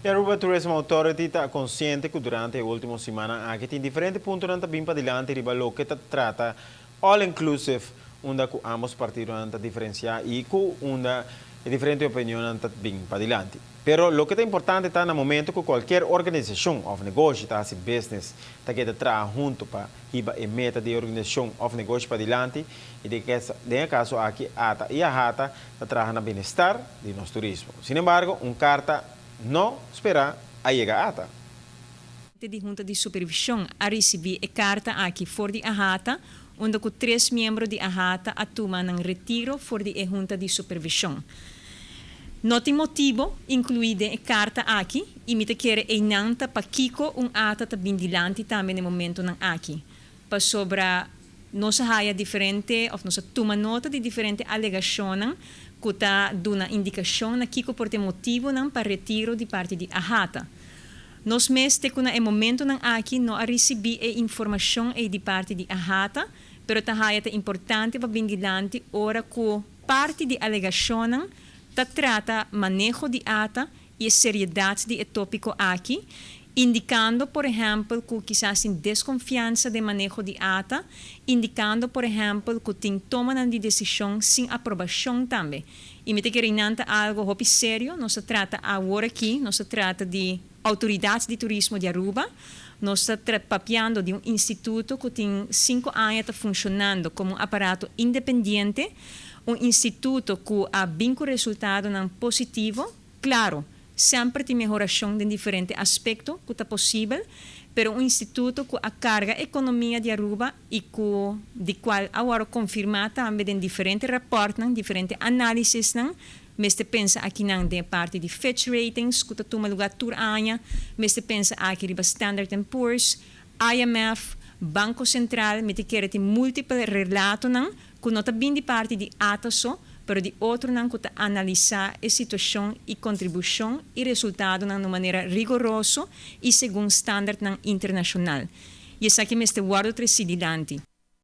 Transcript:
E Aruba Tourism Authority ta consciente cu durante e ultimo siman aki tin diferente punto ta bin padilanti riba loke ta trata all inclusive, unda cu ambos partido ta diferencia y cu unda diferente opinion ta bin padilanti. Pero loke ta importante ta na momento cu cualkier organisacion of negoshi ta haci business, ta keda traha hunto pa hiba e meta di organisacion of negoshi padilanti y den e caso aki ATA y AHATA ta traha na bienestar di nos turismo. Sin embargo, un carta no spera a yega ATA. Di Hunta di Supervision a ricibi e carta aki for di AHATA, unda cu tres miembro di AHATA a tuma un retiro for di Hunta di Supervision. No tin motibo inclui den e carta aki y mi ta kere einan ta pakico un ATA ta bin dilanti tambe na e momento nan aki. Pasobra nos a haya diferente, of nos a tuma nota di diferente alegacion cu ta duna indicacion na kico por ta motibo nan pa retiro di parti di AHATA. Nos mes te cu na e momento nan aki no a ricibi e informacion ey di parti di AHATA, pero ta haya ta importante pa bin dilanti ora cu parti di alegacion ta trata maneho di ATA y seriedad di e topico aki, indicando, por ehempel, cu kisas tin desconfiansa den maneho di ATA, indicando, por ehempel, cu tin toma di decision sin aprobacion tambe. Y mi ta kere ta algo hopi serio, nos ta trata awor aki, nos ta trata di Autoridad di Turismo di Aruba, nos ta papiando di un instituto cu tin 5 aña ta funcionando como un aparato independiente, un instituto cu a bin cu resultado positivo. Claro, semper tin mehoracion den diferente aspecto cu ta posibel, pero un instituto cu a carga economia di Aruba y cu di cual awor confirma tambe den diferente rapport, diferente analisis, mester pensa aki nan den parti di Fitch Ratings, cu ta tuma lugar tur aña, mester pensa aki riba Standard Poor's, IMF, Banco Central, mi ta kere tin multiple relato nan, cu no ta bin di parti di ATA so, pero di otro nan cu ta analisa e situacion y contribucion y resultado nan di manera riguroso y segun standard nan internacional. Y esaki mester wordo treci dilanti.